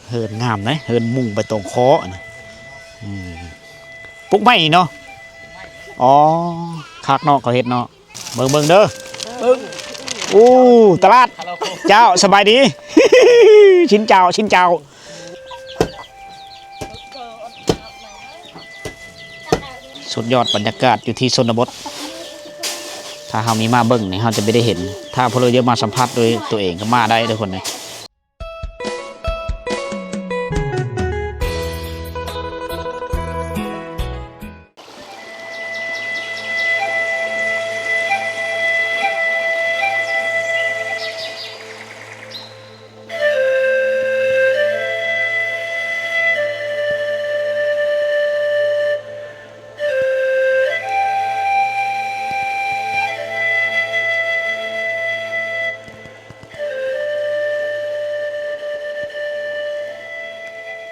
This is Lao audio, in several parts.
ເຮືອນງາມເດ້ ເຮືອນມຸງໃບຕອງຄໍອັນນີ້ ອືມ ປຸກໄມ້ເນາະ. ອໍ ຄັກເນາະ ເຂົາເຮັດເນາະ. ເບິ່ງ ເບິ່ງເດີ ເບິ່ງ ໂອ້ ຕະຫຼາດ ເຈົ້າ ສະບາຍດີ ຊິນເຈົ້າ ຊິນເຈົ້າ. ສຸດຍອດບັນຍາກາດຢູ່ທີ່ຊົນນະບົດ ຖ້າເຮົາມີມາເບິ່ງນີ້ ເຮົາຈະບໍ່ໄດ້ເຫັນ ຖ້າພວກເຮົາຢາກມາສຳຜັດດ້ວຍຕົວເອງກໍມາໄດ້ເດີຄົນເດີ.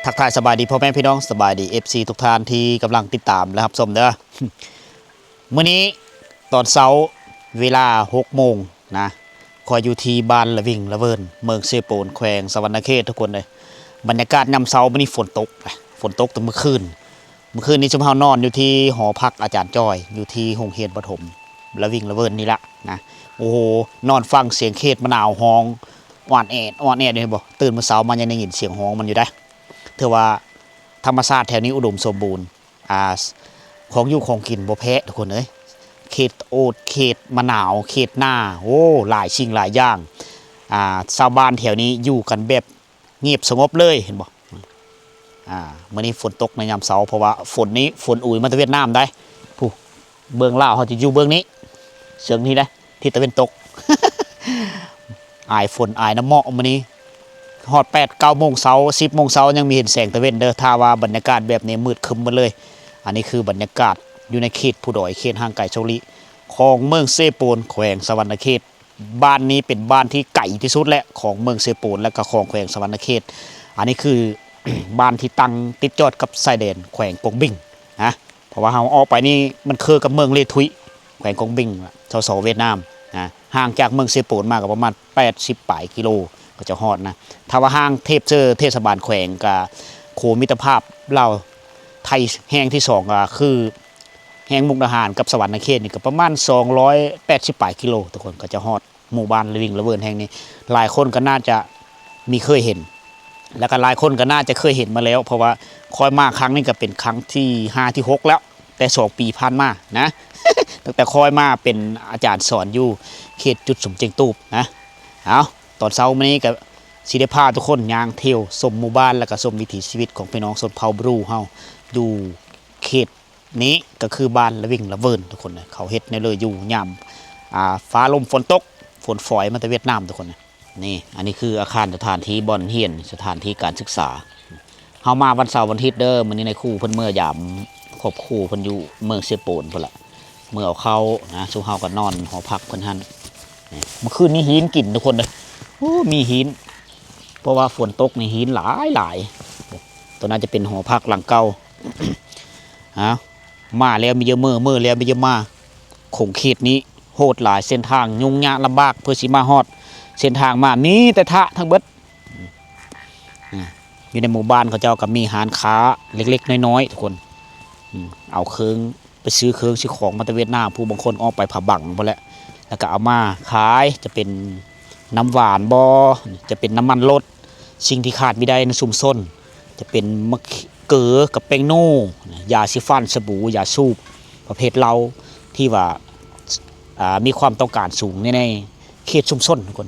ທັກທາຍສະບາຍດີພໍ່ແມ່ພີ່ນ້ອງ ສະບາຍດີ ເອັຟຊີ ທຸກທ່ານທີ່ກຳລັງຕິດຕາມ ແລະ ຮັບຊົມເດີ. ມື້ນີ້ຕອນເຊົ້າເວລາຫົກໂມງນະ ຂ້ອຍຢູ່ທີ່ບ້ານລະວິງລະເວີນ ເມືອງເຊໂປນ ແຂວງສະຫວັນນະເຂດ ທຸກຄົນເອີຍ. ບັນຍາກາດຍາມເຊົ້າມື້ນີ້ຝົນຕົກ ຝົນຕົກແຕ່ມື້ຄືນ. ມື້ຄືນນີ້ຊຸມເຮົານອນຢູ່ທີ່ຫໍພັກອາຈານຈ້ອຍ ຢູ່ທີ່ໂຮງຮຽນປະຖົມລະວິງລະເວີນນີ້ລະນະ. ໂອ້ໂຫ ນອນຟັງສຽງເຂດມະນາວຮ້ອງອອດແອດ ອອດແອດຢູ່ ເຫັນບໍ່? ຕື່ນມື້ເຊົ້າມາຍັງໄດ້ຍິນສຽງຮ້ອງມັນຢູ່ເດ້. ຖືວ່າທຳມະຊາດແຖວນີ້ອຸດົມສົມບູນ ອ່າ ຂອງຢູ່ຂອງກິນບໍ່ແພ້ ທຸກຄົນເອີຍ. ເຂດໂອດ ເຂດມະນາວ ເຂດນາ ໂອ້ ຫຼາຍສິ່ງຫຼາຍຢ່າງ. ອ່າ ຊາວບ້ານແຖວນີ້ຢູ່ກັນແບບງຽບສະຫງົບເລີຍ ເຫັນບໍ່? ອ່າ ມື້ນີ້ຝົນຕົກໃນຍາມເຊົ້າ ເພາະວ່າຝົນນີ້ ຝົນອຸຍມາແຕ່ຫວຽດນາມໄດ໋ ຜູ້ ເບື້ອງລາວເຮົາຈະຢູ່ເບື້ອງນີ້ ເຊິ່ງນີ້ໄດ໋ ທິດຕາເວັນຕົກ ອາຍຝົນອາຍນ້ຳເໝາະມື້ນີ້. ຮອດແປດເກົ້າໂມງເຊົ້າ ສິບໂມງເຊົ້າ ຍັງມີເຫັນແສງຕາເວັນເດີ. ຖ້າວ່າບັນຍາກາດແບບນີ້ມືດຄຶ້ມໝົດເລີຍ. ອັນນີ້ຄືບັນຍາກາດຢູ່ໃນເຂດພູດອຍ ເຂດຫ່າງໄກໂຊລິ ຂອງເມືອງເຊໂປນ ແຂວງສະຫວັນນະເຂດ. ບ້ານນີ້ເປັນບ້ານທີ່ໄກທີ່ສຸດແຫຼະ ຂອງເມືອງເຊໂປນ ແລະ ກໍຂອງແຂວງສະຫວັນນະເຂດ. ອັນນີ້ຄື ບ້ານທີ່ຕັ້ງຕິດຈອດກັບຊາຍແດນແຂວງກົງບິງນະ. ເພາະວ່າເຮົາອອກໄປນີ້ມັນຄືກັບເມືອງເລທຸຍ ແຂວງກົງບິງ ສສ ຫວຽດນາມນະ. ຫ່າງຈາກເມືອງເຊໂປນມາກໍປະມານແປດສິບປາຍກິໂລ ກໍຈະຮອດນະ. ຖ້າວ່າຫ່າງເທບເຊີເທດສະບານແຂວງ ກໍໂຄມິດຕະພາບລາວໄທແຫ່ງທີສອງ ກໍຄືແຫ່ງມຸກດາຫານກັບສະຫວັນນະເຂດນີ້ ກໍປະມານສອງຮ້ອຍແປດສິບປາຍກິໂລ ທຸກຄົນ ກໍຈະຮອດ ໝູ່ບ້ານລະວິງລະເວີນແຫ່ງນີ້ ຫຼາຍຄົນກໍໜ້າຈະມີເຄີຍເຫັນ ແລ້ວກໍຫຼາຍຄົນກໍໜ້າຈະເຄີຍເຫັນມາແລ້ວ ເພາະວ່າຂ້ອຍມາຄັ້ງນີ້ກໍເປັນຄັ້ງທີຫ້າ ທີຫົກແລ້ວ ແຕ່ສອງປີຜ່ານມານະ ຕັ້ງແຕ່ຂ້ອຍມາເປັນອາຈານສອນຢູ່ເຂດຈຸດສຸມເຈັງຕູບນະ. ເອົາ ຕອນເຊົ້າມື້ນີ້ກໍຊິໄດ້ພາທຸກຄົນຍ່າງທ່ຽວຊົມໝູ່ບ້ານ ແລ້ວກໍຊົມວິຖີຊີວິດຂອງພີ່ນ້ອງຊົນເຜົ່າບຣູເຮົາ ຢູ່ເຂດ ນີ້ກໍຄືບ້ານລະວິງລະເວີນ ທຸກຄົນເອີຍ. ເຂົາເຮັດແນວເລີຢູ່ຍາມ ອ່າ ຟ້າລົມຝົນຕົກ ຝົນຝອຍມາແຕ່ຫວຽດນາມ ທຸກຄົນເອີຍ. ນີ້ ອັນນີ້ຄືອາຄານສະຖານທີ່ບ່ອນຮຽນ ສະຖານທີ່ການສຶກສາ. ເຮົາມາວັນເສົາວັນອາທິດເດີ. ມື້ນີ້ນາຍຄູເພິ່ນເມືອຢາມຄອບຄົວເພິ່ນຢູ່ເມືອງເຊໂປນພຸ້ນລະ ເມືອເອົາເຂົ້ານະ. ຊຸມເຮົາກໍນອນຫໍພັກເພິ່ນຫັ້ນ. ນີ້ ມື້ຄືນນີ້ຫີນກິນ ທຸກຄົນເອີຍ. ໂອ້ ມີຫີນ ເພາະວ່າຝົນຕົກນີ້ຫີນຫຼາຍໆ. ໂຕນັ້ນຈະເປັນຫໍພັກຫຼັງເກົ່າ. ເອົາ ມາແລ້ວມີແຕ່ເມືອ ເມືອແລ້ວມີແຕ່ມາ. ຂົງເຂດນີ້ໂຫດຫຼາຍ ເສັ້ນທາງຫຍຸ້ງຍາກລຳບາກ ເພື່ອຊິມາຮອດເສັ້ນທາງມາ ມີແຕ່ທະທັງເບິດ. ອາ ຢູ່ໃນໝູ່ບ້ານເຂົາເຈົ້າກໍມີຮ້ານຄ້າເລັກໆນ້ອຍໆ ທຸກຄົນ. ອາ ເອົາເຄື່ອງ ໄປຊື້ເຄື່ອງຊື້ຂອງມາແຕ່ຫວຽດນາມ ຜູ້ບາງຄົນອອກໄປຜາບັງພຸ້ນແຫຼະ ແລ້ວກໍເອົາມາຂາຍ ຈະເປັນນ້ຳຫວານບໍ ຈະເປັນນ້ຳມັນລົດ ສິ່ງທີ່ຂາດບໍ່ໄດ້ໃນຊຸມຊົນ ຈະເປັນໝາກເກີກັບແປ້ງໂນ້ ຢາສີຟັນ ສະບູ ຢາສູບ ປະເພດເຫຼົ້າ ທີ່ວ່າ ອ່າ ມີຄວາມຕ້ອງການສູງໃນ ໃນເຂດຊຸມຊົນ ທຸກຄົນ.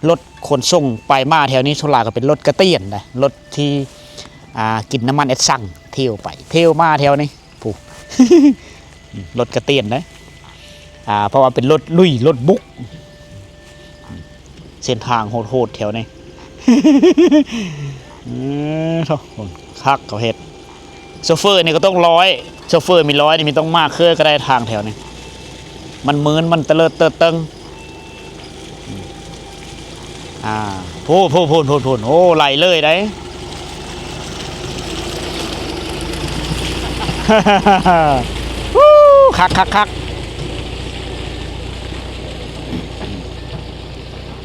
ລົດຂົນສົ່ງໄປມາແຖວນີ້ສ່ວນຫຼາຍກໍເປັນລົດກະຕຽນນະ ລົດທີ່ ອ່າ ກິນນ້ຳມັນແອັດຊັງ ທ່ຽວໄປທ່ຽວມາແຖວນີ້ ຜູ້ ລົດກະຕຽນເດ້ ອ່າ ເພາະວ່າເປັນລົດລຸຍ ລົດບຸກ ເສັ້ນທາງໂຫດໆແຖວນີ້ ເອີ ໂທ້ ຄັກເຂົາເຮັດ. ໂຊເຟີນີ້ກໍຕ້ອງລອຍ ໂຊເຟີມີລອຍນີ້ ມີຕ້ອງມາເຄືອກໍໄດ້ທາງແຖວນີ້ ມັນມື່ນ ມັນຕະເລີດເຕີດເຕີງ. ອ່າ ໂພ ໂພ ໂພ ໂພ ໂພ ໂອ້ ໄຫຼເລີຍໄດ໋ ຄັກ ຄັກ ຄັກ.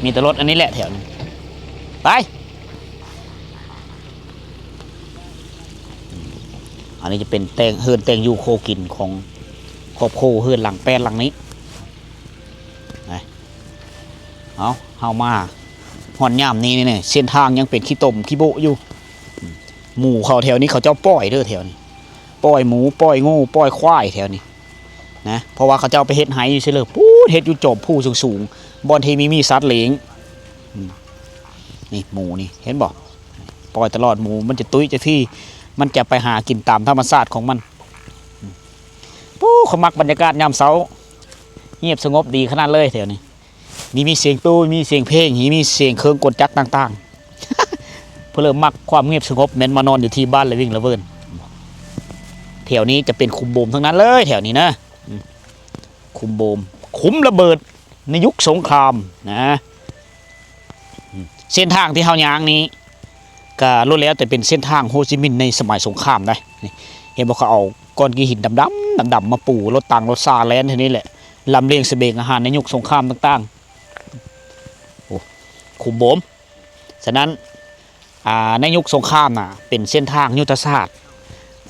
ມີແຕ່ລົດອັນນີ້ແຫຼະແຖວນີ້ ໄປ. ອັນນີ້ຈະເປັນແຕ່ງ ເຮືອນແຕ່ງຢູ່ຄົວກິນຂອງຄອບຄົວເຮືອນຫຼັງແປດຫຼັງນີ້ນະ. ເອົາ ເຮົາມາຮອດຍາມນີ້ນີ້ ເສັ້ນທາງຍັງເປັນຂີ້ຕົມຂີ້ໂບະຢູ່. ໝູເຂົາແຖວນີ້ ເຂົາເຈົ້າປ່ອຍເດີ ແຖວນີ້ ປ່ອຍໝູ ປ່ອຍງົວ ປ່ອຍຄວາຍແຖວນີ້ນະ ເພາະວ່າເຂົາເຈົ້າໄປເຮັດໄຮ່ຢູ່ເຊີເລີ ປູ້ນ ເຮັດຢູ່ຈອມພູສູງໆ ບ່ອນທີ່ມີ ມີສັດລ້ຽງ. ອືມ ນີ້ໝູນີ້ ເຫັນບໍ່? ປ່ອຍຕະຫຼອດ ໝູມັນຈະຕຸ້ຍຈະທີ່ ມັນຈະໄປຫາກິນຕາມທຳມະຊາດຂອງມັນ. ອືມ ປູ້ ຂ້ອຍມັກບັນຍາກາດຍາມເຊົ້າ ງຽບສະຫງົບດີຂະໜາດເລີຍແຖວນີ້. ມີ ມີສຽງຕູ້ ມີສຽງເພງ ມີສຽງເຄື່ອງກົນຈັກຕ່າງໆ. ຜູ້ເລີ່ມມັກຄວາມງຽບສະຫງົບແມ່ນມານອນຢູ່ທີ່ບ້ານລະວິງລະເວີນ. ແຖວນີ້ຈະເປັນຂຸມໂບມທັງນັ້ນເລີຍ ແຖວນີ້ນະ. ອືມ ຂຸມໂບມ ຂຸມລະເບີດໃນຍຸກສົງຄາມນະ. ອືມ ເສັ້ນທາງທີ່ເຮົາຍ່າງນີ້ ກະລ້ວນແລ້ວແຕ່ເປັນເສັ້ນທາງໂຮຈິມິນໃນສະໄໝສົງຄາມໄດ໋. ນີ້ ເຫັນບໍ່ ເຂົາເອົາກ້ອນຂີ້ຫີນດຳໆ ດຳໆ ມາປູລົດຕັງລົດຊາແລ່ນແຖວນີ້ແຫຼະ ລຳລຽງສະບຽງອາຫານໃນຍຸກສົງຄາມຕ່າງໆ. ໂອ້ ຂຸມໂບມ. ສະນັ້ນ ອ່າ ໃນຍຸກສົງຄາມນະ ເປັນເສັ້ນທາງຍຸດທະສາດ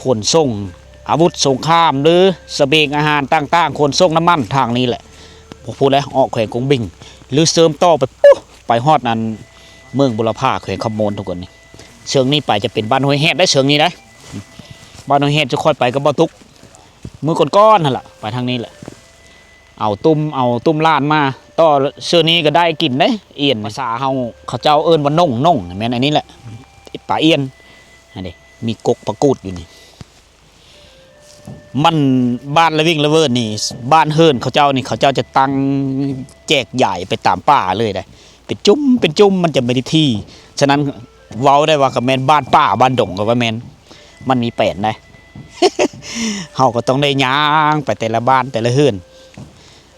ຂົນສົ່ງອາວຸດສົງຄາມ ຫຼື ສະບຽງອາຫານຕ່າງໆ ຂົນສົ່ງນ້ຳມັນທາງນີ້ແຫຼະ. ພວກພຸ້ນແຫຼະ ອອກແຂວງກົງບິງ ຫຼື ເສີມຕໍ່ໄປ ປຸ ໄປຮອດອັນເມືອງບຸລະພາ ແຂວງຄຳມ່ວນ ທຸກຄົນ. ນີ້ ເຊິ່ງນີ້ໄປຈະເປັນບ້ານຫ້ວຍແຮດໄດ໋ ເຊິ່ງນີ້ໄດ໋. ບ້ານຫ້ວຍແຮດ ຈະຄ່ອຍໄປກັບບ່າວຕຸກ ມື້ກ່ອນໆ ຫັ້ນລະ ໄປທາງນີ້ແຫຼະ. ເອົາຕຸ້ມ ເອົາຕຸ້ມລ້ານມາຕໍ່ ເຊິ່ງນີ້ກໍໄດ້ກິນເດ້ ອຽນ ພາສາເຮົາ ເຂົາເຈົ້າເອີ້ນວ່າໜົງ ໜົງ ແມ່ນອັນນີ້ແຫຼະ ປາອຽນ. ອັນນີ້ມີກົກປາກູດຢູ່ນີ້. ມັນ ບ້ານລະວິງລະເວີນນີ້ ບ້ານເຮືອນເຂົາເຈົ້ານີ້ ເຂົາເຈົ້າຈະຕັ້ງແຈກຢາຍໄປຕາມປ່າເລີຍໄດ໋ ເປັນຈຸ້ມເປັນຈຸ້ມ ມັນຈະບໍ່ໄດ້ທີ່. ສະນັ້ນ ເວົ້າໄດ້ວ່າກໍແມ່ນບ້ານປ່າບ້ານດົງກໍວ່າແມ່ນ ມັນມີແປນໄດ໋. ເຮົາກໍຕ້ອງໄດ້ຍ່າງໄປແຕ່ລະບ້ານແຕ່ລະເຮືອນ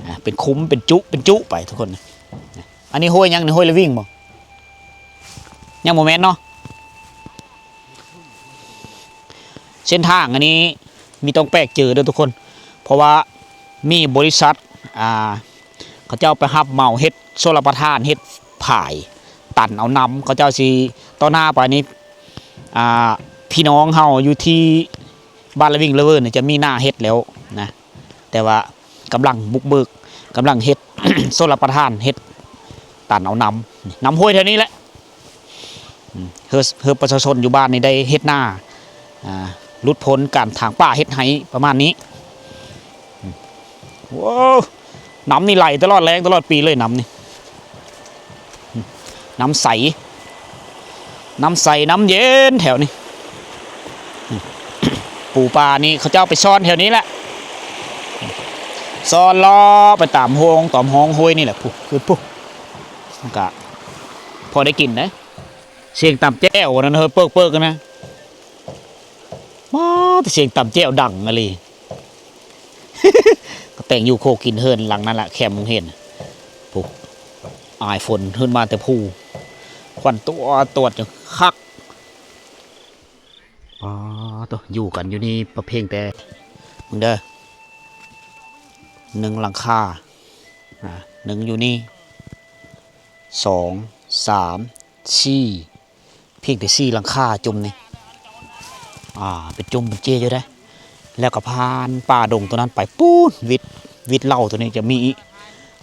ອ່າ ເປັນຂຸມເປັນຈຸເປັນຈຸໄປທຸກຄົນ. ອັນນີ້ຫ້ວຍຫຍັງນີ້? ຫ້ວຍລະວິງບໍ່? ຍັງບໍ່ແມ່ນເນາະ. ເສັ້ນທາງອັນນີ້ມີຕ້ອງແປກເຈີເດີທຸກຄົນ ເພາະວ່າມີບໍລິສັດ ອ່າ ເຂົາເຈົ້າໄປຮັບເໝົາເຮັດຊົນລະປະທານ ເຮັດຝາຍຕັນເອົານ້ຳ. ເຂົາເຈົ້າຊິ ຕໍ່ໜ້າໄປນີ້ ອ່າ ພີ່ນ້ອງເຮົາຢູ່ທີ່ບ້ານລະວິງລະເວີນນີ້ ຈະມີໜ້າເຮັດແລ້ວນະ ແຕ່ວ່າກຳລັງບຸກເບີກ ກຳລັງເຮັດຊົນລະປະທານ ເຮັດຕັນເອົານ້ຳ ນ້ຳຫ້ວຍແຖວນີ້ແຫຼະ. ອືມ ເພື່ອ ເພື່ອປະຊາຊົນຢູ່ບ້ານນີ້ໄດ້ເຮັດນາ ອ່າ ຫຼຸດພົ້ນການຖາງປ່າເຮັດໄຮ່ປະມານນີ້. ໂອ້ ນ້ຳນີ້ໄຫຼຕະຫຼອດແລ້ງຕະຫຼອດປີເລີຍ ນ້ຳນີ້ ນ້ຳໃສ ນ້ຳໃສ ນ້ຳເຢັນແຖວນີ້. ປູປານີ້ເຂົາເຈົ້າໄປຊ່ອນແຖວນີ້ແຫຼະ ຊ່ອນເລາະໄປຕາມໂຮງ ຕາມຮ່ອງຫ້ວຍນີ້ແຫຼະ ພຸ້ນ ຂຶ້ນພຸ້ນ ມັນກະພໍໄດ້ກິນເດ້. ສຽງຕຳແຈ່ວອັນນັ້ນເຮີ ເປີກໆ ນະ ມາ ແຕ່ສຽງຕຳແຈ່ວດັງອີ່ຫຼີ. ກໍແຕ່ງຢູ່ໂຄກິນເຮືອນຫຼັງນັ້ນລະ ແຄມໂຮງຮຽນ ພຸ້ນ ອາຍຝົນຂຶ້ນມາແຕ່ພູ ຄວັນຕົວະຕວດ ຄັກ. ອໍ ໂຕ ຢູ່ກັນຢູ່ນີ້ປະເພງແຕ່ ເບິ່ງເດີ ໜຶ່ງຫຼັງຄາ ອ່າ ໜຶ່ງຢູ່ນີ້ ສອງ ສາມ ສີ່ ພຽງແຕ່ສີ່ຫຼັງຄາຈຸ່ມນີ້ ອ່າ ເປັນຈຸ່ມເປັນເຈຢູ່ເດ້. ແລ້ວກໍຜ່ານປ່າດົງຕົວນັ້ນໄປ ປູ້ນ ວິດ ວິດເຫຼົ່າຕົວນີ້ຈະມີອີກ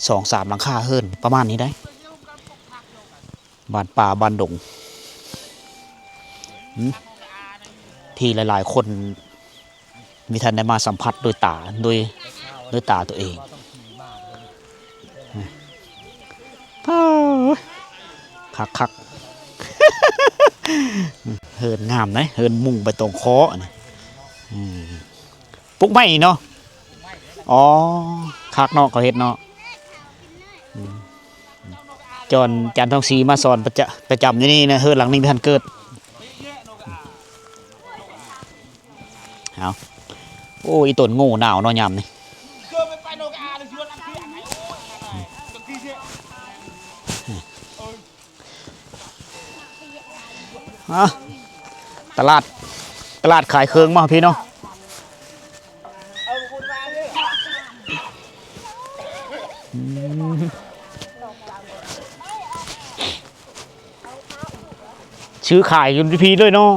ສອງສາມຫຼັງຄາເຮືອນປະມານນີ້ໄດ໋ ບ້ານປ່າບ້ານດົງ ອືມ ທີ່ຫຼາຍໆຄົນ ມີທ່ານໄດ້ມາສຳຜັດໂດຍຕາ ໂດຍ ໂດຍຕາຕົວເອງ. ຄັກໆ ເຮືອນງາມເດ້ ເຮືອນມຸງໃບຕອງຄໍ້ ອືມ ປຸກໃໝ່ເນາະ. ອໍ ຄັກເນາະ ເຂົາເຮັດເນາະ ອືມ. ຈອນ ຈານທອງສີມາສອນປະຈະ ປະຈຳຢູ່ນີ້ນະ ເຮືອນຫຼັງນີ້ບໍ່ທັນເກີດ. ເອົາ ໂອ້ ອີຕົນໂງ່ໜາວເນາະຍາມນີ້. ອາ ຕະຫຼາດ ຕະຫຼາດຂາຍເຄື່ອງມາພີ່ເນາະ. ຊື້ຂາຍຢູ່ພີ້ເລີຍເນາະ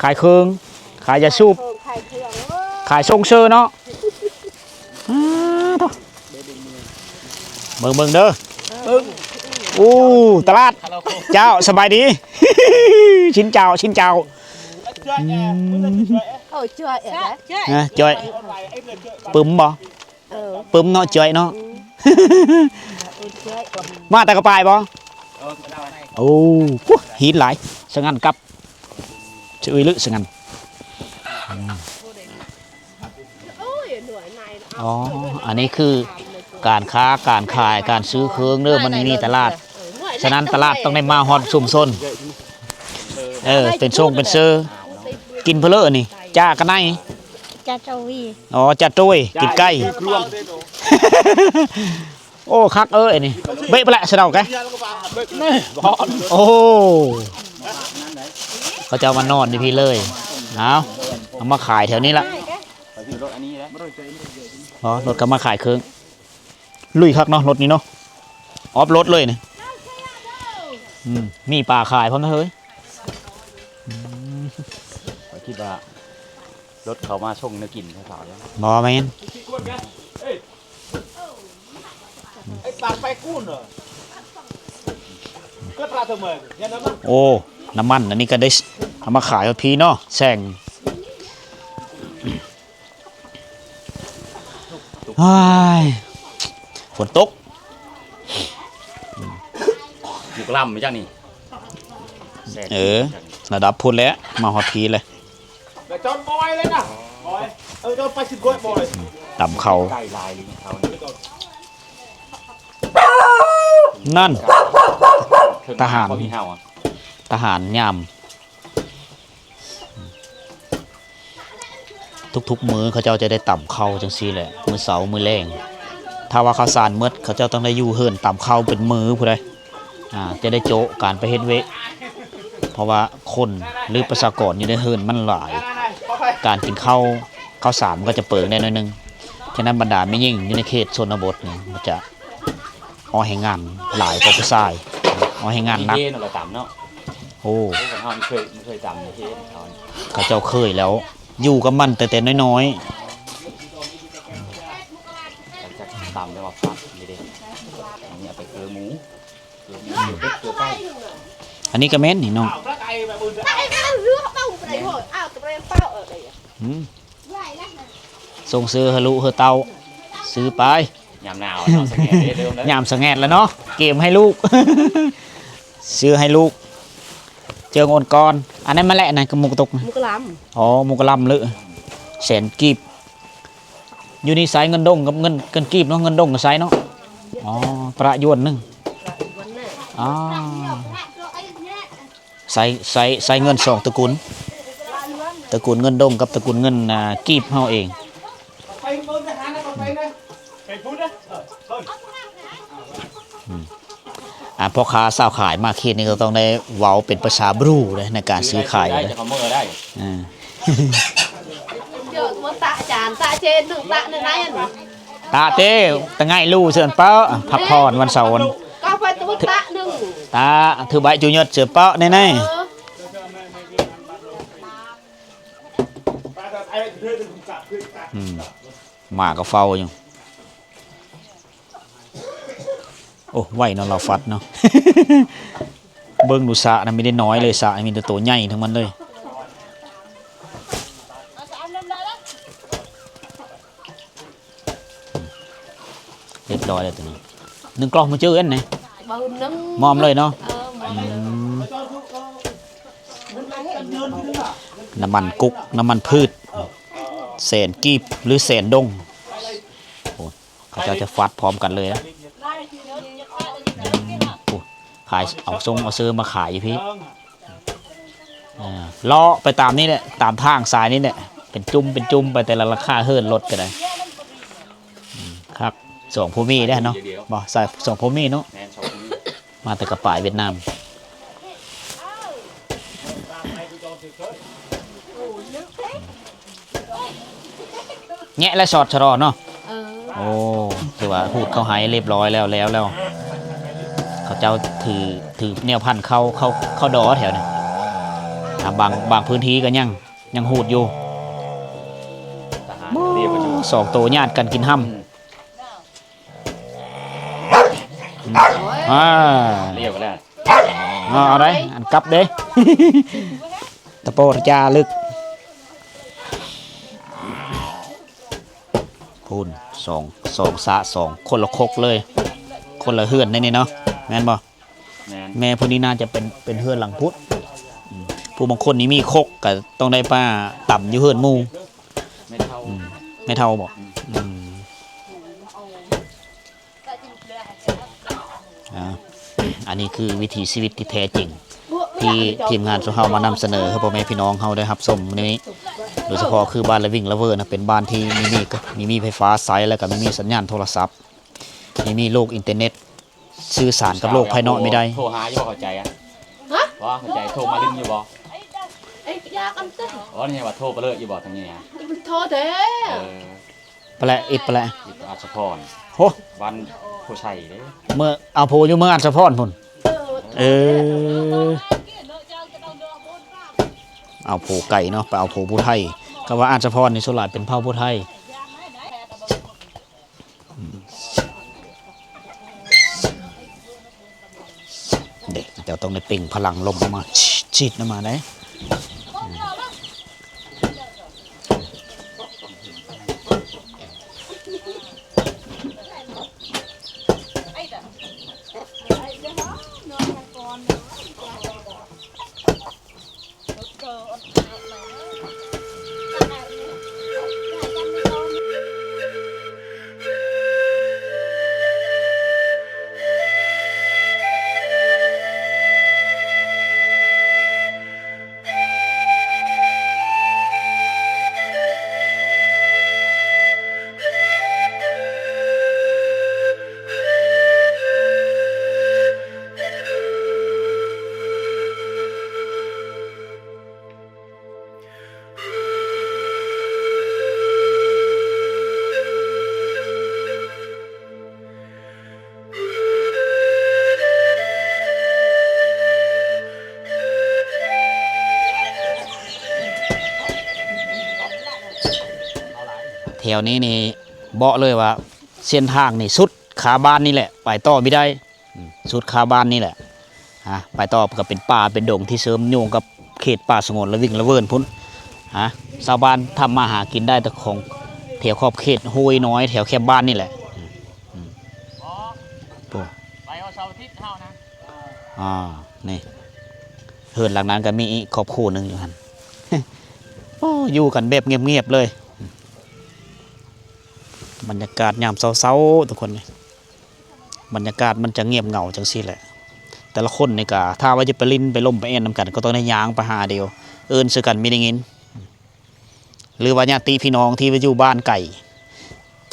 ຂາຍເຄື່ອງ. ຂາຍຢາສູບ ຂາຍເຄື່ອງ ຂາຍສົ່ງເຊີເນາະ. ອ້າ ໂທ້ ເບິ່ງ ເບິ່ງເດີ ເບິ່ງ ໂອ້ ຕະຫຼາດ ເຈົ້າ ສະບາຍດີ ຊິນເຈົ້າ ຊິນເຈົ້າ ອືມ ໂອ້ ຈ້ອຍ ເອີ ນະ ຈ້ອຍ ປຶ້ມບໍ່? ເອີ ປຶ້ມເນາະ ຈ້ອຍເນາະ ອືມ ໂອ້ ຈ້ອຍ ມາແຕ່ກະປາຍບໍ່? ໂອ້ ໂອ້ ຫີນຫຼາຍ ສະຫງັນກັບ ຊິອຸຍລຶສະຫງັນ ອືມ ອໍ ອັນນີ້ຄືການຄ້າການຂາຍ ການຊື້ເຄື່ອງເດີ ມັນມີຕະຫຼາດ ສະນັ້ນຕະຫຼາດຕ້ອງໄດ້ມາຮອດຊຸມຊົນ ເອີ ເປັນຊົງເປັນເຊີ ກິນເພີ້ເລີນີ້ ຈາກະໄນ ຈາໂຕຍ ອໍ ຈາໂຕຍ ກິນໄກ່ ໂອ້ ຄັກເອີຍນີ້ ເບະໄປແຫຼະສະເດົາແກ ໂອ້ ເຂົາເຈົ້າມານອນຢູ່ພີ້ເລີຍ ເອົາ ເອົາມາຂາຍແຖວນີ້ລະ ອໍ ລົດກະມາຂາຍເຄື່ອງ ລຸຍຄັກເນາະ ລົດນີ້ເນາະ ອອບລົດເລີຍນີ້ ອືມ ມີປາຂາຍພ້ອມນະເຮີຍ ອືມ ຂ້ອຍຄິດວ່າລົດເຂົາມາສົ່ງແນວກິນໃຫ້ເຂົາ ບໍ່ແມ່ນ ໂອ້ ນ້ຳມັນອັນນີ້ກະໄດ້ ເອົາມາຂາຍພຽບເນາະ ແຊງ ອ້າຍ ຝົນຕົກ ໝູກະລຳຈັກນີ້ ເອີ ລະດັບພຸ້ນແຫຼະ ມາຮອດພີ້ເລີຍ ແລະຈອນບອຍເລີຍນະ ບອຍ ເອີ ຈອນໄປຊິບກວຍບອຍ ຕຳເຂົ້າ ໄກ່ຫຼາຍລີ້ເຂົານີ້ ນັ້ນ ເຖິງ ທະຫານ ເຂົາມີເຫົ່າ ທະຫານຍາມ ທຸກໆມື້ເຂົາເຈົ້າຈະໄດ້ຕຳເຂົ້າຈັ່ງຊີ້ແຫຼະ ມື້ເຊົ້າມື້ແລງ ຖ້າວ່າເຂົ້າສານໝົດ ເຂົາເຈົ້າຕ້ອງໄດ້ຢູ່ເຮືອນຕຳເຂົ້າເປັນມື້ພຸ້ນໃດ໋ ອາ ຈະໄດ້ໂຈະການໄປເຮັດວຽກ ເພາະວ່າຄົນ ຫຼື ປະຊາກອນຢູ່ໃນເຮືອນມັນຫຼາຍ ການກິນເຂົ້າ ເຂົ້າສານມັນກະຈະເປິງແດ່ໜ້ອຍໜຶ່ງ ສະນັ້ນບັນດາແມ່ຍິງຢູ່ໃນເຂດຊົນນະບົດນີ້ ມັນຈະ ອອກແຮງງານຫຼາຍກວ່າຜູ້ຊາຍ ອອກແຮງງານໜັກ ເຮັດເນາະ ລະຕຳເນາະ ໂອ້ ໂອ້ ເຮົາເຄີຍ ເຄີຍຕຳເຮັດເຂົາ ເຂົາເຈົ້າເຄີຍແລ້ວ ຢູ່ກັບມັນແຕ່ ແຕ່ນ້ອຍໆ ຕຳແລ້ວມາຟັກນີ້ເດ້ ອັນນີ້ເອົາໄປເຄືອໝູ ເຄືອໝູ ເຄືອເປັດ ເຄືອໄກ່ ອັນນີ້ກະແມ່ນນີ້ເນາະ ອືມ ສົ່ງເສີມໃຫ້ລູກໃຫ້ເຕົ້າ ຊື້ໄປ ຍາມໜາວເນາະ ສະແງດເດີ ເລີ່ມແລ້ວ ຍາມສະແງດແລ້ວເນາະ ກຽມໃຫ້ລູກ ຊື້ໃຫ້ລູກ ເຈີໂອນກ່ອນ ອັນນັ້ນມາແລະ ອັນນັ້ນກະໝູກະຕຸກ ໝູກະລຳ ອໍ ໝູກະລຳເລີ ແສນກີບ ຢູ່ນີ້ໃຊ້ເງິນດົງກັບເງິນ ເງິນກີບເນາະ ເງິນດົງກະໃຊ້ເນາະ ອໍ ປະຢວນໜຶ່ງ ອໍ ໃຊ້ ໃຊ້ ໃຊ້ເງິນສອງຕະກຸນ ຕະກຸນເງິນດົງກັບຕະກຸນເງິນ ອ່າ ກີບເຮົາເອງ ອືມ ອ່າ ພໍ່ຄ້າຊາວຂາຍມາເຂດນີ້ກະຕ້ອງໄດ້ເວົ້າເປັນພາສາບຣູເດ້ ໃນການຊື້ຂາຍ ໄດ້ ເຈົ້າຂະເໝີໄດ້ ເອີ ເຈົ້າຕົວຕະຈານ ຕະເຈນໜຶ່ງ ຕະໃນໃນຫັ້ນ ຕະເຕ ຕະໄງລູເຊີນເປີ ພັກຜ່ອນວັນເສົາ ກະໄປຕົວຕະໜຶ່ງ ຕະ ຖືໃບຈູຍົດເຊີນເປີແນ່ໆ ເອີ ອືມ ໝາກະເຝົ້າຢູ່ ໂອ້ ໄວເນາະ ລາວຟັດເນາະ ເບິ່ງດູ ສະນະມີແຕ່ນ້ອຍເລີຍ ສະນະມີແຕ່ໂຕໃຫຍ່ທັງໝົດເລີຍ ຮຽບຮ້ອຍແລ້ວໂຕນີ້ ໜຶ່ງກອກມື້ຈື່ຫັ້ນນະ ບໍ່ໜຶ່ງ ໝອມເລີຍເນາະ ເອີ ໝອມເລີຍ ອືມ ນ້ຳມັນກຸກ ນ້ຳມັນພືດ ແສນກີບ ຫຼື ແສນດົງ ໂອ້ ເຂົາເຈົ້າຈະຟັດພ້ອມກັນເລີຍນະ ອືມ ໂອ້ ຂາຍ ເອົາຊົງເອົາເຊີມາຂາຍຢູ່ພີ້ ເອີ ເລາະໄປຕາມນີ້ແຫຼະ ຕາມທາງສາຍນີ້ແຫຼະ ເປັນຈຸ້ມເປັນຈຸ້ມໄປ ແຕ່ລະຫຼັງຄາເຮືອນລົດກະໄດ້ ອືມ ຄັກ ສອງຜົວເມຍເດ້ເນາະ ບໍ່ ສາຍ ສອງຜົວເມຍເນາະ ແມ່ນ ສອງຄົນນີ້ ມາແຕ່ກະປາຍຫວຽດນາມ ແຍະ ແລະ ສອດສະຫຼໍ່ເນາະ ເອີ ໂອ້ ຖືວ່າຮູດເຂົ້າໄຮ່ຮຽບຮ້ອຍແລ້ວ ແລ້ວ ແລ້ວ ເຂົາເຈົ້າຖື ຖືແນວພັນເຂົ້າ ເຂົ້າ ເຂົ້າດໍແຖວນີ້ ອ່າ ບາງ ບາງພື້ນທີ່ກະຍັງ ຍັງຫູດຢູ່. ສອງໂຕຍາດກັນກິນຫ້ຳ. ອືມ ອ່າ ລຽວກັນແລ້ວ. ເອົາ ເອົາໄດ໋ ອັນກັບເດ້ ຕະໂປດຈາລຶກ. ພຸ້ນ ສອງ ສອງສະ ສອງ ຄົນລະຄົກເລີຍ ຄົນລະເຮືອນໃນນີ້ເນາະ ແມ່ນບໍ່? ແມ່ນ ແມ່ຜູ້ນີ້ໜ້າຈະເປັນ ເປັນເຮືອນຫຼັງພຸ້ນ. ອືມ ຜູ້ບາງຄົນນີ້ມີຄົກ ກະຕ້ອງໄດ້ມາຕຳຢູ່ເຮືອນໝູ່. ແມ່ເຖົ້າ ອືມ ແມ່ເຖົ້າບໍ? ອືມ ອືມ ອ່າ ອັນນີ້ຄືວິຖີຊີວິດທີ່ແທ້ຈິງ ທີ່ທີມງານຂອງເຮົາມານຳສະເໜີໃຫ້ພໍ່ແມ່ພີ່ນ້ອງເຮົາໄດ້ຮັບຊົມມື້ນີ້. ໂດຍສະເພາະຄືບ້ານລະວິ່ງລະເວີນະ ເປັນບ້ານທີ່ມີ ມີ ມີ ມີໄຟຟ້າໃຊ້ ແລ້ວກະມີ ມີສັນຍານໂທລະສັບ ມີ ມີໂລກອິນເຕີເນັດ ສື່ສານກັບໂລກພາຍນອກມີໄດ້. ໂທຫາຢູ່ບໍ່ ເຂົ້າໃຈອະ? ຮະ? ວ່າເຂົ້າໃຈ ໂທມາຫຼິ້ນຢູ່ບໍ່? ອໍ ນີ້ວ່າໂທໄປເລີຍຢູ່ບໍ່ທາງນີ້? ໂທແທ້ ເອີ ປະແຫຼະ ອິດປະແຫຼະ ອິດອັດສະພອນ. ໂຫ ບ້ານໂພໄຊເດ້ ເມືອງ ເອົາ ໂພຢູ່ເມືອງອັດສະພອນພຸ້ນ. ເອີ ເອີ ເອົາໂພໄກເນາະ ໄປເອົາໂພຜູ້ໄທ. ຄຳວ່າອັດສະພອນນີ້ສ່ວນຫຼາຍເປັນເຜົ່າຜູ້ໄທ. ເດ້ ເຈົ້າຕ້ອງໄດ້ເປັ່ງພະລັງລົມອອກມາ ຊີດອອກມາໄດ໋. ແຖວນີ້ນີ້ ບອກເລີຍວ່າເສັ້ນທາງນີ້ສຸດຄາບ້ານນີ້ແຫຼະ ໄປຕໍ່ບໍ່ໄດ້. ອືມ ສຸດຄາບ້ານນີ້ແຫຼະ ຫາ ໄປຕໍ່ກະເປັນປ່າເປັນດົງທີ່ເຊື່ອມໂຍງກັບເຂດປ່າສະຫງວນລະວິ່ງລະເວີນພຸ້ນ. ຫາ ຊາວບ້ານທຳມາຫາກິນໄດ້ແຕ່ຂອງແຖວຂອບເຂດຫ້ວຍນ້ອຍ ແຖວແຄມບ້ານນີ້ແຫຼະ. ອືມ ອືມ ໂອ້ ໄປເອົາເສົາອາທິດເຮົານະ. ອ່າ ນີ້ ເຮືອນຫຼັງນັ້ນກະມີອີກຄອບຄົວໜຶ່ງຢູ່ຫັ້ນ. ໂອ້ ຢູ່ກັນແບບງຽບໆເລີຍ. ບັນຍາກາດຍາມເຊົ້າໆ ທຸກຄົນ ບັນຍາກາດມັນຈະງຽບເຫງົາຈັ່ງຊີ້ແຫຼະ. ແຕ່ລະຄົນນີ້ກະ ຖ້າວ່າຈະໄປຫຼິ້ນໄປລົມໄປແອນນຳກັນ ກະຕ້ອງໄດ້ຍ່າງໄປຫາດຽວ ເອີ້ນໃສ່ກັນມີໄດ້ຍິນ. ຫຼືວ່າຍາດຕິພີ່ນ້ອງທີ່ຢູ່ບ້ານໄກ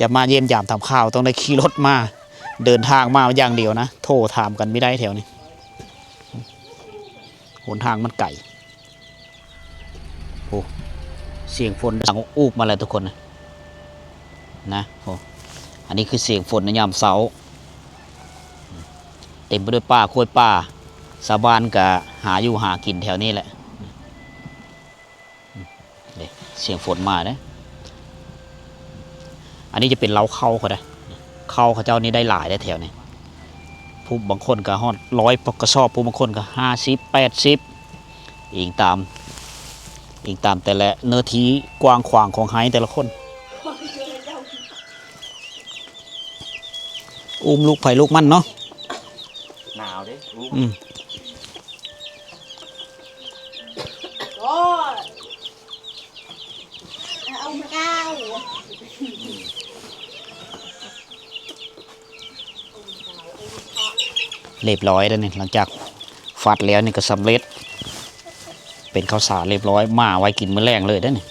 ຈະມາຢ້ຽມຢາມຖາມຂ່າວ ຕ້ອງໄດ້ຂີ່ລົດມາ ເດີນທາງມາຢ່າງດຽວນະ ໂທຖາມກັນມີໄດ້ແຖວນີ້ ຫົນທາງມັນໄກ. ໂອ້ ສຽງຝົນດັງອູບມາແລ້ວທຸກຄົນນະ ໂອ້ ອັນນີ້ຄືສຽງຝົນໃນຍາມເຊົ້າ ເຕັມໄປດ້ວຍປ່າກ້ວຍປ່າ. ຊາວບ້ານກະຫາຢູ່ຫາກິນແຖວນີ້ແຫຼະ. ເດ້ ສຽງຝົນມາເດ້. ອັນນີ້ຈະເປັນເລົ້າເຂົ້າເຂົາເດ້ ເຂົ້າເຂົາເຈົ້ານີ້ໄດ້ຫຼາຍເດ້ແຖວນີ້. ຜູ້ບາງຄົນກະຮອດຮ້ອຍກະສອບ ຜູ້ບາງຄົນກະຫ້າສິບ ແປດສິບ ອີງຕາມ ອີງຕາມແຕ່ລະເນື້ອທີ່ກວ້າງຂວາງຂອງໄຮ່ແຕ່ລະຄົນ. ອຸ້ມລູກໃຜລູກມັນເນາະ. ໜາວເດ້ ອຸ້ມ ອືມ ໂອ້ຍ ເອົາມາກ້າວ ລຽບຮ້ອຍແລ້ວນີ້. ຫຼັງຈາກຟັດແລ້ວນີ້ກະສຳເລັດ ເປັນເຂົ້າສານລຽບຮ້ອຍ ໝາໄວ້ກິນມື້ແລງເລີຍເດ້ນີ້.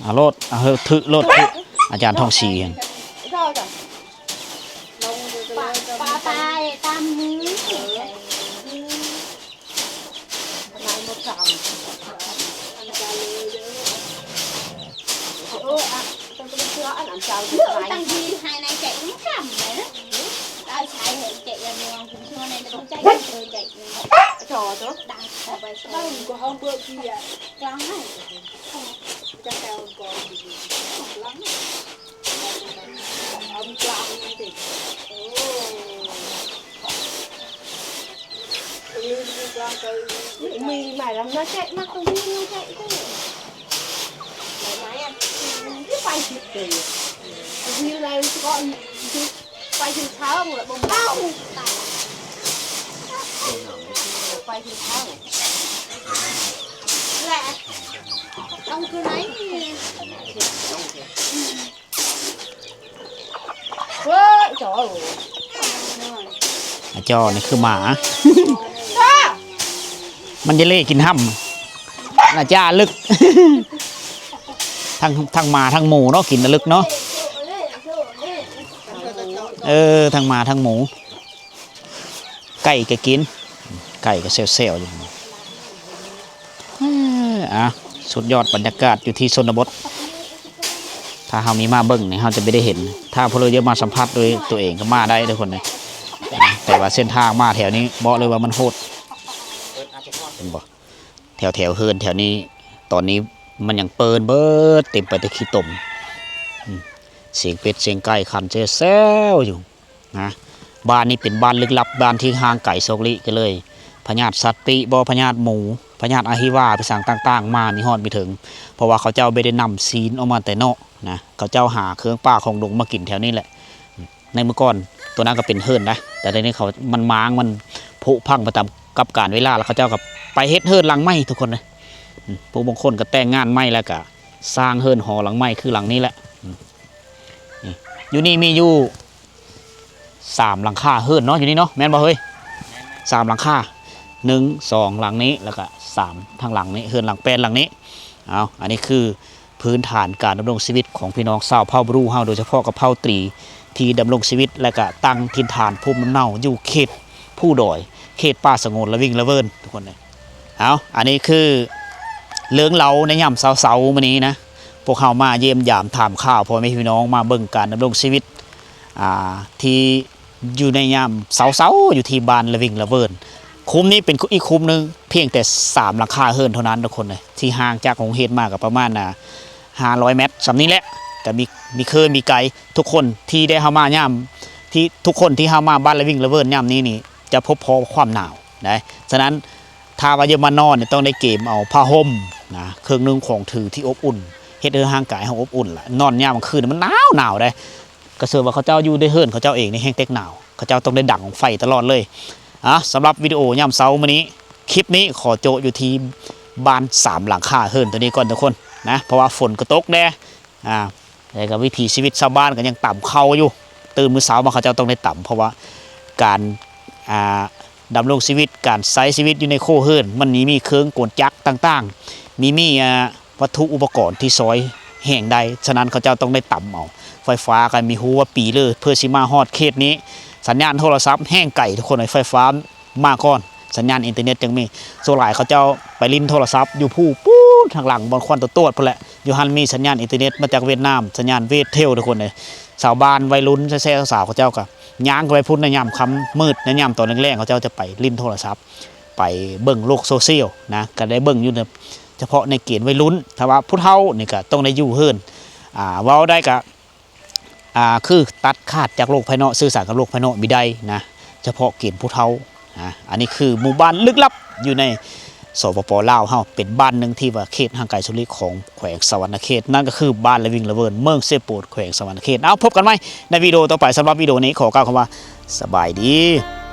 ເອົາໂລດ ເອົາເຖາະ ຖືກໂລດ ຖືກ ອາຈານທອງສີຫັ້ນ. ປາ ປາຕາຍຕາມມື. ເອີ ອະ ເປັນຄົນເປັນຄົ Có ăn ăn cháo thì phải. Tăng gì hai này chạy cũng chậm đấy. Ai sai thì chạy là mua, cũng chưa này, nó cũng chạy, chạy, chạy. Cho đó. Đang, đang quay xe. Đang có hôm bữa kia. Lắm này. Chắc là còn lắm. Ông Trang thì. Ồ. Mì mải lắm, nó chạy mắc công ty nó chạy chứ. Mải mải à? Cứ quay thịt kì. Như này có quay thịt tháo mà bông bông. Quay thịt tháo. Lẹ. Ông cứ nói. ເວີຍ ຈອຍ ອາຈໍນີ້ຄືໝາ ມັນຈະເລກິນຫ້ຳ ອາຈາລຶກ ທັງ ທັງໝາທັງໝູເນາະ ກິນນະລຶກເນາະ ເອີ ທັງໝາທັງໝູ. ໄກ່ກໍກິນ ໄກ່ກໍແຊວໆຢູ່ ເອີ ອ່ະ ສຸດຍອດບັນຍາກາດຢູ່ທີ່ຊົນນະບົດ ຖ້າເຮົາມີມາເບິ່ງນີ້ ເຮົາຈະໄປໄດ້ເຫັນ ຖ້າຜູ້ໃດຢາກມາສຳຜັດໂດຍຕົວເອງກໍມາໄດ້ເດີຄົນນີ້ ແຕ່ວ່າເສັ້ນທາງມາແຖວນີ້ບອກເລີຍວ່າມັນໂຫດ ເຫັນບໍ່ ແຖວໆເຮືອນແຖວນີ້ ຕອນນີ້ມັນຍັງເປິນເບີດ ເຕັມໄປແຕ່ຂີ້ຕົມ ອືມ ສຽງເປັດສຽງໄກ່ຂັນແຊວໆຢູ່. ນະ ບ້ານນີ້ເປັນບ້ານລຶກລັບ ບ້ານທີ່ຫ່າງໄກໂສກຫຼີກກັນເລີຍ ພະຍາດສັດປີບໍ ພະຍາດໝູ ພະຍາດອະຫິວາ ໄປສັງຕ່າງໆ ມານີ້ຮອດບໍ່ເຖິງ ເພາະວ່າເຂົາເຈົ້າບໍ່ໄດ້ນຳຊີ້ນອອກມາແຕ່ນອກນະ ເຂົາເຈົ້າຫາເຄື່ອງປ່າຂອງດົງມາກິນແຖວນີ້ແຫຼະ ໃນເມື່ອກ່ອນຕົວນັ້ນກໍເປັນເຮືອນນະ ແຕ່ດຽວນີ້ເຂົາ ມັນມ້າງ ມັນຜຸພັງໄປຕາມກັບການເວລາ ແລ້ວເຂົາເຈົ້າກໍໄປເຮັດເຮືອນຫຼັງໃໝ່ທຸກຄົນເລີຍ ອືມ ຜູ້ບາງຄົນກໍແຕ່ງງານໃໝ່ ແລ້ວກໍສ້າງເຮືອນຫໍຫຼັງໃໝ່ຄືຫຼັງນີ້ແຫຼະ ອືມ ນີ້ ຢູ່ນີ້ມີຢູ່ ສາມຫຼັງຄາເຮືອນເນາະ ຢູ່ນີ້ເນາະ ແມ່ນບໍ່ເຮີ້ຍ? ສາມຫຼັງຄາ ໜຶ່ງ ສອງ ຫຼັງນີ້ ແລ້ວກະ ສາມ ທາງຫຼັງນີ້ ເຮືອນຫຼັງແປດຫຼັງນີ້. ເອົາ ອັນນີ້ຄືພື້ນຖານການດຳລົງຊີວິດຂອງພີ່ນ້ອງຊາວເຜົ່າບຣູເຮົາ ໂດຍສະເພາະກັບເຜົ່າຕີ ທີ່ດຳລົງຊີວິດ ແລະກະຕັ້ງຖິ່ນຖານພູມລຳເນົາຢູ່ເຂດພູດອຍ ເຂດປ່າສະຫງວນລະວິງລະເວີນ ທຸກຄົນເອີຍ. ເອົາ ອັນນີ້ຄືເລື່ອງເລົ່າໃນຍາມເຊົ້າໆມື້ນີ້ນະ ພວກເຮົາມາຢ້ຽມຢາມຖາມຂ່າວພໍ່ແມ່ພີ່ນ້ອງ ມາເບິ່ງການດຳລົງຊີວິດ ອ່າ ທີ່ຢູ່ໃນຍາມເຊົ້າໆ ຢູ່ທີ່ບ້ານລະວິງລະເວີນ. ຄຸ້ມນີ້ເປັນອີກຄຸ້ມໜຶ່ງ ພຽງແຕ່ສາມຫຼັງຄາເຮືອນເທົ່ານັ້ນ ທຸກຄົນເອີຍ ທີ່ຫ່າງຈາກໂຮງຮຽນມາກໍປະມານ ອ່າ ຫ້າຮ້ອຍແມັດ ສ່ຳນີ້ແຫຼະ ກໍມີ ມີເຄີມີໄກ. ທຸກຄົນທີ່ໄດ້ເຂົ້າມາຍາມ ທີ່ ທຸກຄົນທີ່ເຂົ້າມາບ້ານລະວິງລະເວີນຍາມນີ້ນີ້ ຈະພົບພໍ້ຄວາມໜາວໄດ໋. ສະນັ້ນ ຖ້າວ່າຢາກມານອນນີ້ ຕ້ອງໄດ້ເກມເອົາຜ້າຫົ່ມນະ ເຄື່ອງນຸ່ງຂອງຖືທີ່ອົບອຸ່ນ ເຮັດໃຫ້ຮ່າງກາຍເຮົາອົບອຸ່ນລະ ນອນຍາມກາງຄືນມັນໜາວໆໄດ໋. ກະເຊື່ອວ່າເຂົາເຈົ້າຢູ່ໃນເຮືອນເຂົາເຈົ້າເອງນີ້ແຮ່ງແຕກໜາວ ເຂົາເຈົ້າຕ້ອງໄດ້ດັງໄຟຕະຫຼອດເລີຍ. ອ່າ ສຳລັບວິດີໂອຍາມເຊົ້າມື້ນີ້ ຄລິບນີ້ຂໍໂຈະຢູ່ທີ່ບ້ານສາມຫຼັງຄາເຮືອນໂຕນີ້ກ່ອນທຸກຄົນນະ ເພາະວ່າຝົນກໍຕົກແດ່ ອ່າ ແລ້ວກໍວິຖີຊີວິດຊາວບ້ານກໍຍັງຕຳເຂົ້າຢູ່ ຕື່ນມື້ເຊົ້າມາເຂົາເຈົ້າຕ້ອງໄດ້ຕຳ ເພາະວ່າການ ອ່າ ດຳລົງຊີວິດ ການໃຊ້ຊີວິດຢູ່ໃນຄົວເຮືອນ ມັນມີ ມີເຄື່ອງກົນຈັກຕ່າງໆ ມີ ມີ ອ່າ ວັດຖຸອຸປະກອນທີ່ຊ່ອຍແຮງໄດ້ ສະນັ້ນເຂົາເຈົ້າຕ້ອງໄດ້ຕຳເອົາ. ໄຟຟ້າກໍມີຮູ້ວ່າປີເລີ ເພື່ອຊິມາຮອດເຂດນີ້ ສັນຍານໂທລະສັບແຮ່ງໄກທຸກຄົນເອີຍ ໄຟຟ້າ ມາກ່ອນ ສັນຍານອິນເຕີເນັດຈັ່ງມີ. ສ່ວນຫຼາຍເຂົາເຈົ້າໄປຫຼິ້ນໂທລະສັບຢູ່ພູ້ ປູ້ນທາງຫຼັງບ່ອນຄວັນຕະຕວດພຸ້ນແຫຼະ ຢູ່ຫັ້ນມີສັນຍານອິນເຕີເນັດມາຈາກຫວຽດນາມ ສັນຍານເວດເທວທຸກຄົນເອີຍ. ຊາວບ້ານ ໄວລຸ້ນ ແຊໆ ສາວໆ ເຂົາເຈົ້າກໍຍ່າງໄປພຸ້ນໃນຍາມຄ່ຳມືດ ໃນຍາມຕອນແລງໆ ເຂົາເຈົ້າຈະໄປຫຼິ້ນໂທລະສັບ ໄປເບິ່ງໂລກໂຊຊຽວນະ ກໍໄດ້ເບິ່ງຢູ່ ສະເພາະໃນເກນໄວລຸ້ນ. ຖ້າວ່າຜູ້ເຖົ້ານີ້ກໍຕ້ອງໄດ້ຢູ່ເຮືອນ ອ່າ ເວົ້າໄດ້ກໍ ອ່າ ຄືຕັດຂາດຈາກໂລກພາຍນອກ ສື່ສານກັບໂລກພາຍນອກບໍ່ໄດ້ນະ ສະເພາະເກນຜູ້ເຖົ້ານະ. ອັນນີ້ຄືໝູ່ບ້ານລຶກລັບຢູ່ໃນ ສປປ ລາວເຮົາ ເປັນບ້ານໜຶ່ງທີ່ວ່າເຂດຫ່າງໄກສຸດຫຼີກຂອງແຂວງສະຫວັນນະເຂດ ນັ້ນກໍຄືບ້ານລະວິງລະເວີນ ເມືອງເຊໂປດ ແຂວງສະຫວັນນະເຂດ. ເອົາ ພົບກັນໃໝ່ໃນວິດີໂອຕໍ່ໄປ. ສຳລັບວິດີໂອນີ້ຂໍກ່າວຄຳວ່າ ສະບາຍດີ.